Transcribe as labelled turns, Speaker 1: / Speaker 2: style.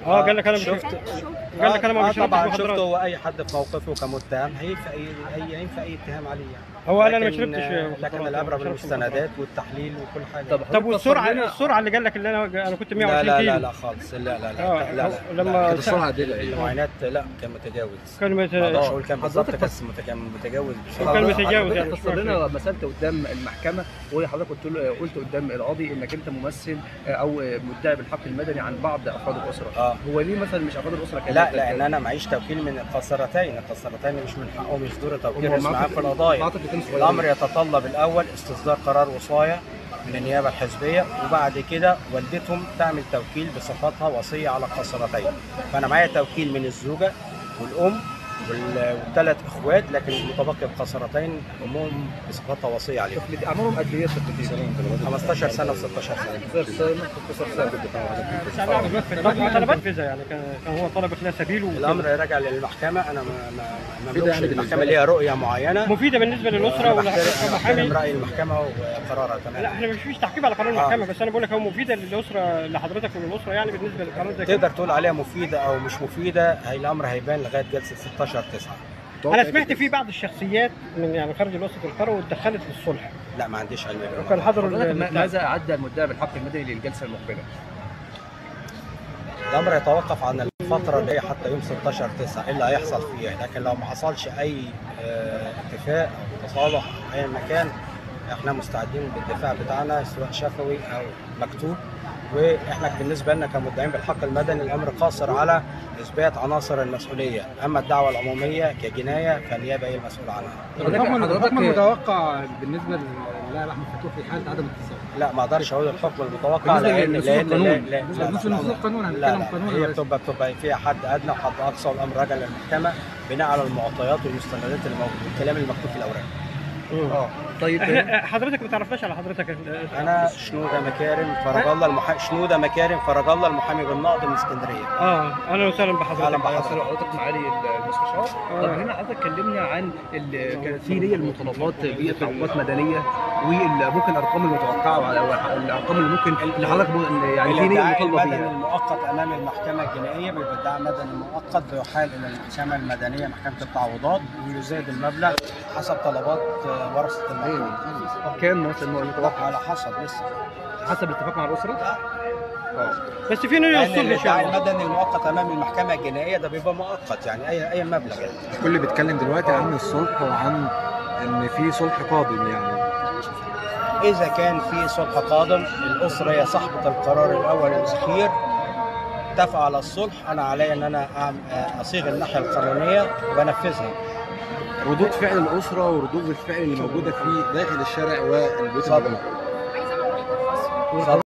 Speaker 1: قال لك انا شفت، قال لك انا ما بشربش
Speaker 2: طبعا شفته. هو اي حد في موقفه كمتهم هينفي اي اتهام عليه يعني.
Speaker 1: هو قال انا ما شربتش،
Speaker 2: لكن العبرة بالمستندات والتحليل وكل حاجة.
Speaker 1: طب والسرعة، السرعة اللي قال لك اللي انا كنت 120 كيلو؟
Speaker 2: لا لا لا خالص، لا لا لا لا.
Speaker 1: لما
Speaker 2: السرعة دي المعاينات لا كان متجاوز،
Speaker 1: كان
Speaker 2: ما اقدرش اقول كان بالظبط، بس كان متجاوز.
Speaker 1: كان متجاوز يعني.
Speaker 3: فسر لنا مسألة قدام المحكمة، وحضرتك قلت قدام القاضي انك انت ممثل او مدعي بالحق المدني عن بعض افراد الاسرة. هو ليه مثلا مش افراد الاسرة كمان؟
Speaker 2: لا، لان انا معيش توكيل من القاصرتين، القاصرتين مش من حقهم يصدروا توكيل رسمي عام في القضايا. الامر يتطلب الاول استصدار قرار وصايه من النيابة الحزبية، وبعد كده والدتهم تعمل توكيل بصفتها وصية على القاصرتين. فانا معايا توكيل من الزوجة والام والثلاث اخوات، لكن متبقي القاصرتين امهم بصفتها وصية عليهم.
Speaker 3: اعمارهم قد ايه؟
Speaker 2: 15 سنة و16 سنة.
Speaker 3: 16 سنة.
Speaker 1: طلبات فيزا يعني، كان هو طلب اخلاء سبيل.
Speaker 2: الامر راجع للمحكمة، انا ما املكش. المحكمة ليها رؤية معينة
Speaker 1: مفيدة بالنسبة للاسرة
Speaker 2: ولا راي المحكمة وقرارها. تمام.
Speaker 1: لا احنا مش فيش تعقيب على قرار المحكمة، بس انا بقول لك هو مفيدة للاسرة، لحضرتك وللاسره يعني بالنسبة للقرار ده.
Speaker 2: تقدر تقول عليها مفيدة او مش مفيدة، هي الامر هيبان لغاية جلسه 16/9.
Speaker 1: انا سمعت في بعض الشخصيات من يعني خارج الوسط القروي اتدخلت للصلح.
Speaker 2: لا ما عنديش علم.
Speaker 1: وكان حضروا.
Speaker 3: ماذا اعد المدعي بالحق المدني للجلسه المقبلة؟
Speaker 2: الامر يتوقف عن الفترة اللي هي حتى يوم 16/9 ايه اللي هيحصل فيها، لكن لو ما حصلش اي اتفاق او تصالح اي مكان احنا مستعدين بالدفاع بتاعنا سواء شفوي او مكتوب. واحنا بالنسبة لنا كمدعين بالحق المدني الامر قاصر على اثبات عناصر المسؤولية، اما الدعوة العمومية كجنايه فالنيابه هي المسؤولة عنها.
Speaker 4: الحكم المتوقع بالنسبة للاعب احمد فتوح في حاله عدم اتصال؟
Speaker 2: لا ما اقدرش اقول الحكم المتوقع
Speaker 4: لان بالنسبة لنصوص القانون هنتكلم قانون.
Speaker 2: هي بتبقى فيها حد ادنى وحد اقصى، والامر راجع للمحكمة بناء على المعطيات والمستندات اللي موجودة والكلام المكتوب في الاوراق.
Speaker 3: طيب
Speaker 1: حضرتك ما تعرفناش على حضرتك.
Speaker 2: انا شنودة مكارم فرج الله شنودة مكارم فرج الله المحامي بالنقض من اسكندرية.
Speaker 1: اهلا وسهلا بحضرتك.
Speaker 3: اهلا بحضرتك معالي المستشار. طب هنا حضرتك كلمنا عن كانت في ليه المطالبات بتعويضات مدنية، وممكن الارقام المتوقعة او الارقام اللي ممكن اللي حضرتك يعني في ليه مطالبه بيها.
Speaker 2: المدني المؤقت امام المحكمة الجنائية بيبقى ادعاء مدني مؤقت بيحال الى المحكمة المدنية محكمة التعويضات، ويزاد المبلغ حسب طلبات ورثه المرحوم.
Speaker 3: كام مثلا المتوقع؟
Speaker 2: على حسب، لسه
Speaker 3: حسب الاتفاق مع الاسرة.
Speaker 1: بس في نوع يوصل
Speaker 2: للادعاء المدني المؤقت امام المحكمة الجنائية ده بيبقى مؤقت يعني اي مبلغ يعني.
Speaker 4: الكل بيتكلم دلوقتي عن الصلح وعن ان في صلح قادم يعني.
Speaker 2: اذا كان في صلح قادم الاسرة هي صاحبه القرار الاول والاخير، اتفق على الصلح، انا علي ان انا اصيغ الناحية القانونية وانفذها.
Speaker 4: ردود فعل الاسرة وردود الفعل اللي موجودة في داخل الشارع والبيوت.